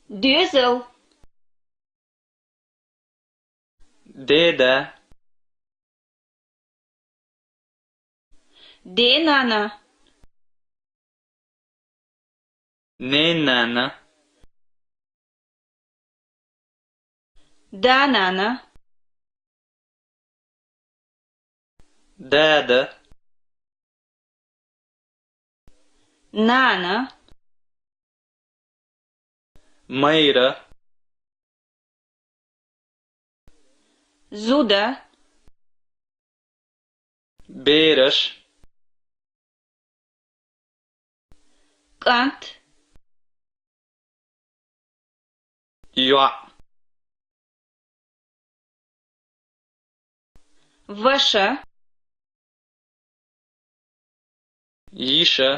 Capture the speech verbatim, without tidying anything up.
Д-, д-, дедэ. Д-, нанэ. Д-, нанэ. Д-, нанэ. Д-, нанэ. Д-, нанэ. Мыйрэ. З-, д-, бэрэш. К-, нт. Юаӏ. В-, ш-. Ишэ.